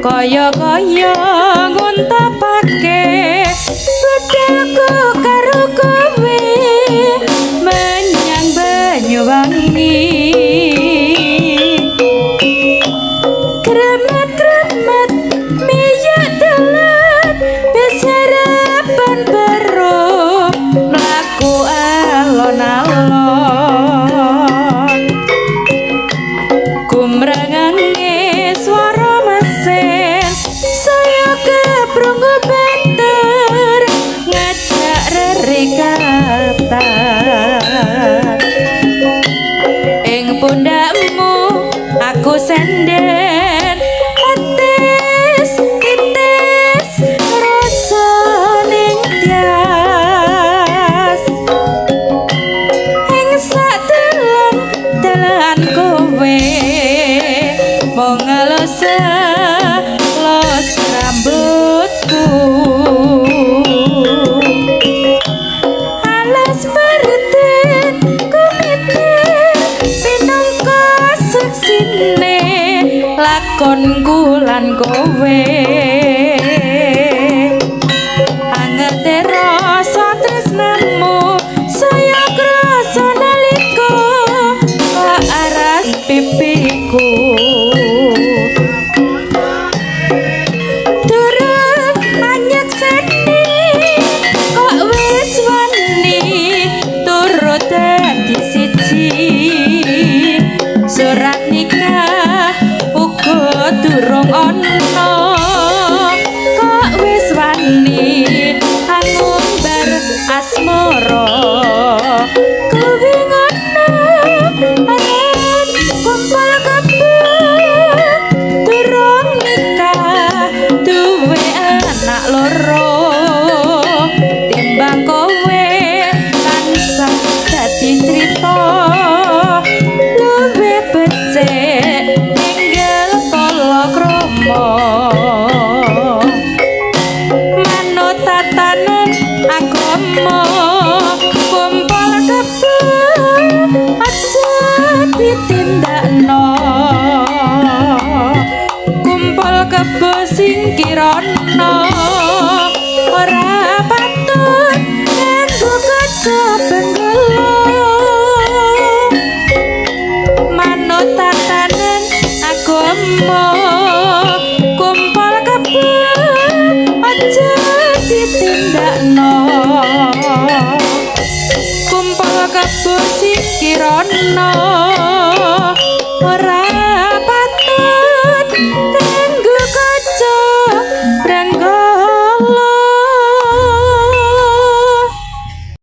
Kaya-kaya nguntapake bedaku karo kowe menyang Banyuwangi. Kremet-kremet miyak dalan besarapan bero mlaku alon-alon. Kumrengange swara mesin saya keprungu banter ngajak rerikatan. Ing pundakmu aku senden atis titis rasa ning tias. Ing sak dalan dalan kowe mung ngelus los rambutku. Alas perten kumite pinangka seksine lakonku lan kowe. Angete rasa tresnamu saya krasa nalika kok aras pipiku. Durung anyekseni kok wis wani turut dadi siji. Surat nikah uga durung ana kok wis wani angumbar asmara. Kuwi ngono aran kumpul kebo durung nikah duwe anak loro. Timbang kowe tansah dadi crita luwih becik ninggal palakrama. Manut tatanan agama kumpul kebo aja ditindakno. Kumpul kebo singkirana ora patut nganggo kaca benggala. Manut tatanan agama kumpul kebo aja ditindakno. Kumpul kebo singkirana ora